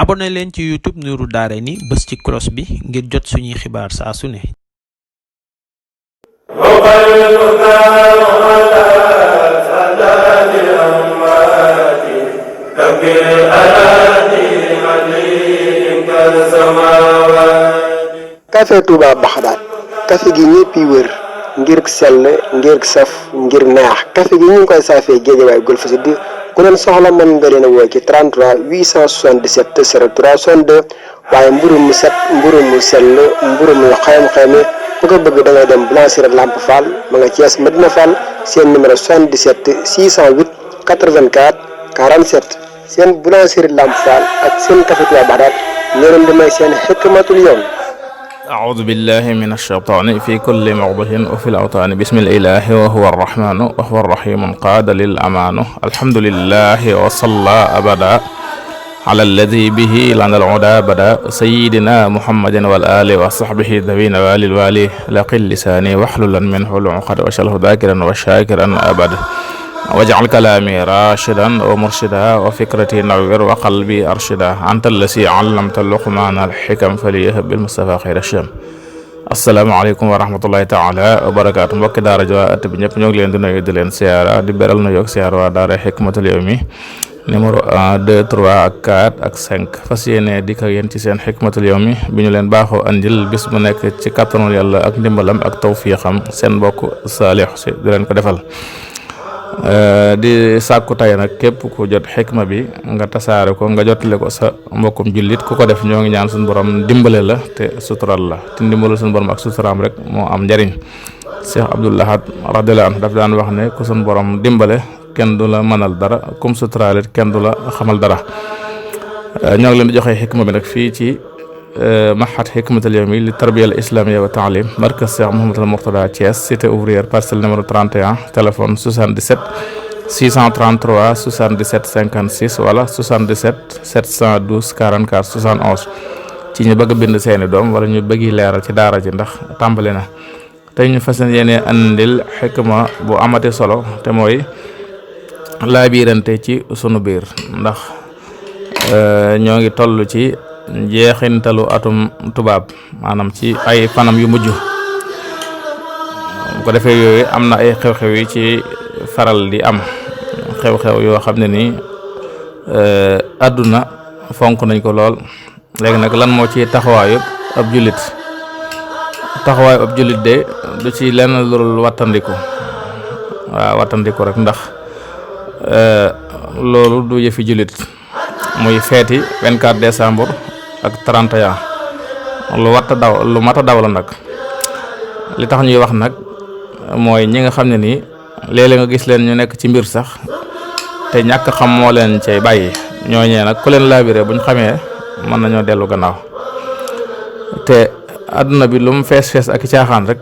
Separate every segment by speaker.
Speaker 1: abonné leen ci YouTube Nourou Darayni bës ci cloche bi ngir jot suñuy xibaar saa su ne.
Speaker 2: café Touba Baxdaat café gi ñëpp yi wër ngir sell ngir saf ngir neex café gi ñu ngi koy saafee Géejawaay Golf Sud ku leen soxla mën nga leen a woo ci 33 877 03 62 waaye mburu mu set mburu mu sell mburu mu xayma bu ko bëgg da ngay dem Boulangerie Lamp Fall ma nga Thiès Medina Fall seen numéro 77 608 84 47 seen Boulangerie Lamp Fall ak seen café Touba Baxdaat ñoo leen di may seen xikmatul yawm.
Speaker 3: أعوذ بالله من الشيطان في كل موضع وفي الأوطان بسم الإله وهو الرحمن وهو الرحيم قاد للأمان الحمد لله وصلى أبدا على الذي به لنا العدا بدا سيدنا محمد والآل وصحبه ذوي نوال الوالي لقل لساني واحللا منه العقد وشله ذاكرا وشاكرا أبدا واجعل كلامي راشدا ومرشدا وفكرتي نوّر وقلبي أرشدا أنت الذي علمت لقمان الحكم فليهب بالمصطفى خير الشام. asalaamaaleykum wa rahmatullahi taala wa barakaatu mbokki daara ji waa at bi ñëpp ñoo ngi leen di nuyu di leen siyaara di beral nu yoog siyaara waa daara Hikmatul Yawmi numéro 1 2 3 ak 4 ak 5 fas yéene di ko yéen ci seen Hikmatul Yawmi bi ñu leen baaxoo andil bis bu nekk ci kàttanul yàlla ak ndimbalam ak tawfiixam seen mbokk Saalix si di leen ko defal. Di sàkku tay nag képp ku jot xikma bi nga tasaare ko nga jotale ko sa mbokkum jullit ku ko def ñoo ngi ñaan suñu borom dimbale la te sutural la te dimbalal suñu borom ak suturaam rek moo am njariñ. Cheikh Abdoul Ahad radiyallahu anhu daf daan wax ne ku suñu borom dimbale kenn du la mënal dara kum suturaale kenn du la xamal dara. ñoo ngi leen di joxe xikma bi nag fii ci Mahad Hikmatul Yawmi li tarbiya al islamiyya wa taalim markaz Cheikh Mouhamadul Mourtada Thiès cité ouvrière parcelle numéro 31 téléphone 77 633 77 56 wala 77 712 44 71 ci ñu bëgg a bind seeni doom wala ñu bëggi leeral ci daara ji ndax tàmbali na tey ñu fas yéene andil xikma bu amati solo te mooy laabirante ci sunu biir ndax ñoo ngi toll ci jeexintalu atum tubaab maanaam ci ay fanam yu mujj bu ko defee yooyu am na ay xew-xew yi ci faral di am xew-xew yoo xam ne ni àdduna fonk nañ ko lool léegi nag lan moo ci taxawaayu ab jullit de du ci lenn lurul wattandiku waaw wattandiku rek ndax loolu du yëfi jullit muy feeti 24 décembre ak 31 lu mat a daw la nag li tax ñuy wax nag mooy ñi nga xam ne nii léeg-léeg nga gis leen ñu nekk ci mbir sax te ñàkk xam moo leen cay bàyyi ñooñee nag ku leen laabiré buñ xamee mën nañoo dellu gannaaw te àdduna bi lu mu fees ak caaxaan rek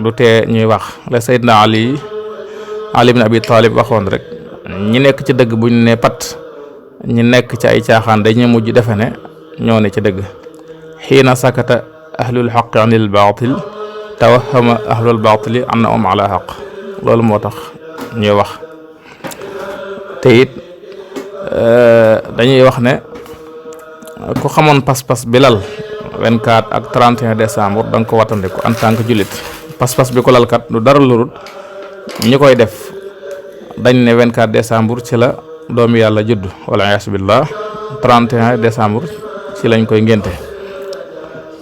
Speaker 3: du tee ñuy wax la Seydina Ali bin Abi Talib waxoon rek ñi nekk ci dëgg buñ ne pat ñi nekk ci ay caaxaan dañuy mujj defe ne ñoo ne ci dëgg xiina sakata ahlul xaqi anil baatil tawahama ahlul baatili annahum ala xaq loolu moo tax ñuy wax te it dañuy wax ne ku xamoon pas-pas bi lal 24 ak 31 décembre da nga ko wattandiku en tant que jullit pas-pas bi ko lalkat du dara lurut ñi koy def dañ ne 24 décembre ci la doomu yàlla judd wala iyaasu billah 31 décembre ci lañ koy ngénte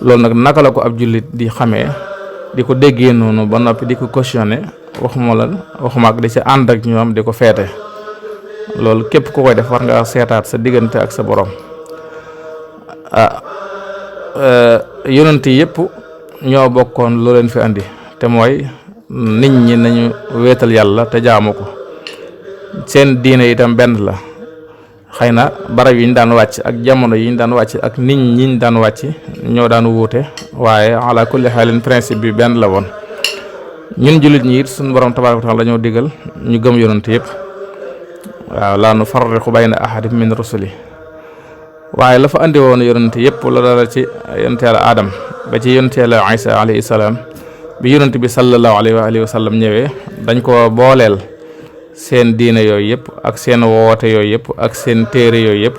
Speaker 3: loolu nag naka la ko ab jullit di xamee di ko déggee noonu ba noppi di ko cautionné waxuma ak di ci ànd ak ñoom di ko feete loolu képp ku koy def war nga seetaat sa diggante ak sa borom yonent yëpp ñoo bokkoon loo leen fi andi te mooy nit ñi nañu wéetal yàlla te jaamu ko seen diine itam benn la xëy na barab yi ñu daan wàcc ak jamono yi ñu daan wàcc ak nit ñi ñu daan wàcc ñoo daan wuute waaye ala kulli xaalin principe bi benn la woon ñun jullit ñi it suñu borom tabaaraka wa taala dañoo digal ñu gëm yonent yëpp waaw laa nu farriqu bayna ahadin min rusuli waaye la fa andi woon yonent yëpp la dara ci yonent yàlla Adam ba ci yonent yàlla Isa alayhi salaam bi yonent bi sallallahu alayhi wa sallam ñëwee dañ ko booleel seen diine yooyu yëpp ak seen woote yooyu yëpp ak seen téere yooyu yëpp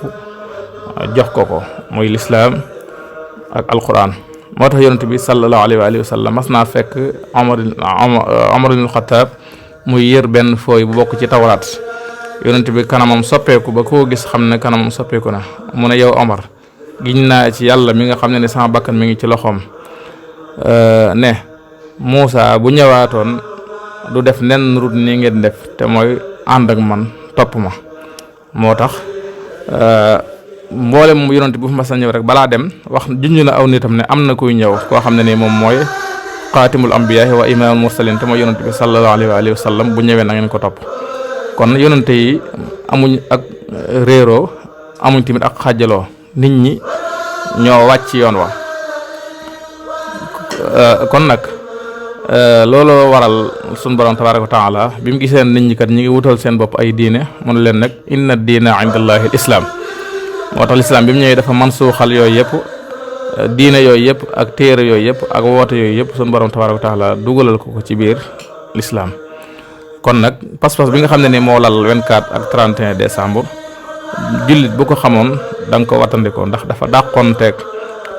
Speaker 3: jox ko muy lislaam ak alquran. moo tax yonent bi sallallahu alayhi wa sallam mas naa fekk Omar ibn Xattaab muy yër benn fooy bu bokk ci tawraat. yonent bi kanamam soppeeku ba koo gis xam ne kanamam soppeeku na mu ne yow Omar giñ naa ci yàlla mi nga xam ne sama bakkan mi ngi ci loxoom ne Muusa bu ñëwaatoon du def nen rut ni ngeen def te mooy ànd ak man topp ma. moo tax mboolem yonent bu fi mas a ñëw rek balaa dem wax junj na aw nitam ne am na kuy ñëw koo xam ne ni moom mooy xaatimul ambiyaa wa imaamul mursalin te mooy yonent bi sallallahu alayhi wa sallam bu ñëwee na ngeen ko topp. kon yonent yi amuñ ak réeroo amuñ tamit ak xaajaloo nit ñi ñoo wàcc yoon wa kon nag looloo waral sunu borom tabaaraka wa taala bi mu gisee nit ñi kat ñi ngi wutal seen bopp ay diine mu ne leen nag inna diina indallahi al islam. moo tax lislaam bi mu ñëwee dafa mansuuxal yooyu yëpp diine yooyu yëpp ak téere yooyu yëpp ak woote yooyu yëpp sunu borom tabaaraka wa taala dugalal ko ci biir lislaam. kon nag pas-pas bi nga xam ne ni moo lal 24 ak 31 décembre jullit bu ko xamoon da nga ko wattandikoo ndax dafa dàqonteeg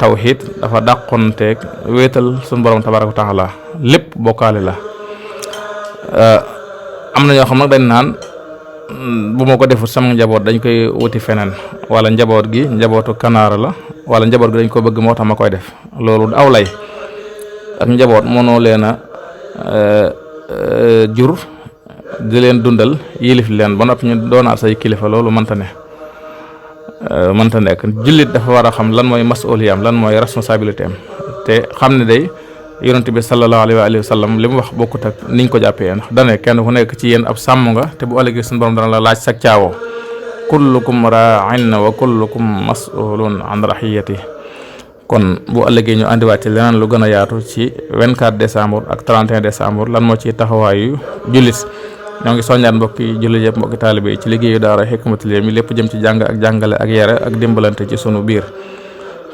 Speaker 3: tawxiid dafa dàqonteeg wéetal sunu borom tabaaraka wa taala lépp bokkaale la. am na ñoo xam nag dañ naan bu ma ko defut sama njaboot dañ koy wuti feneen wala njaboot gi njabootu kanaara la wala njaboot gi dañ ko bëgg moo tax ma koy def loolu aw lay ak njaboot mënoo leen a jur di leen dundal yilif leen ba noppi ñu doonaat say kilifa loolu mënta nekk jullit dafa war a xam lan mooy masuuliyam lan mooy responsabilité am te xam ne day yonent bi sallallahu alayhi wa sallam li mu wax bokkut ak niñ ko jàppee ndax dane kenn ku nekk ci yéen ab sàmm nga te bu ëllëgee suñu borom dana la laaj sag caawoo kullukum raa'in wa kullukum mas'ulun an rahiyati. kon bu ëllëgee ñu andiwaat ci leneen lu gën a yaatu ci 24 décembre ak 31 décembre lan moo ci taxawaayu jullit. ñoo ngi soññaat mbokki jullit yëpp mbokki taalibe yi ci liggéeyu daara Hikmatul Yawmi lépp jëm ci jàng ak jàngale ak yare ak dimbalante ci sunu biir.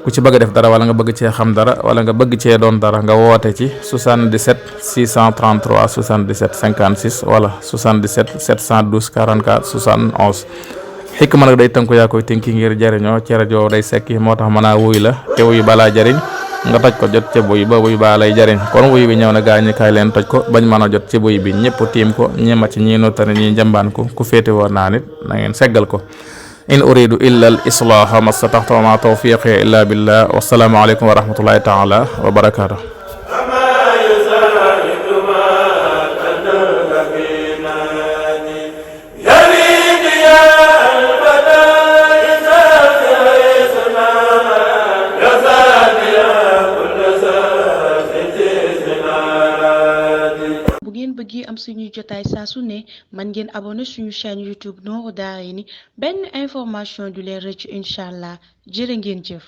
Speaker 3: ku ci bëgg a def dara wala nga bëgg cee xam dara wala nga bëgg cee doon dara nga woote ci 77 633 77 56 wala 77 712 44 71. xikma nag day tënku yaa koy tënki ngir jariñoo ci rajo day sekki moo tax mën a wuy la te wuy balaa jariñ nga toj ko jot ca buy ba buy baa lay jariñ kon wuy bi ñëw na gaañi kaay leen toj ko bañ mën a jot ci buy bi ñëpp tiim ko ñi ma ci ñi nottane ñi njambaan ko ku féete woon naa nit na ngeen seggal ko. in uridu illa al islaha mastataxtu wa ma tawfiqi illa billah wassalaamu aleykum wa rahmatullahi taala wa barakatuh.
Speaker 4: bëggee am suñuy jotaay saa su ne man ngeen abonné suñu chaîne YouTube Nourou Darayni benn information du leen rëcc incha allah jërë ngeen jëf.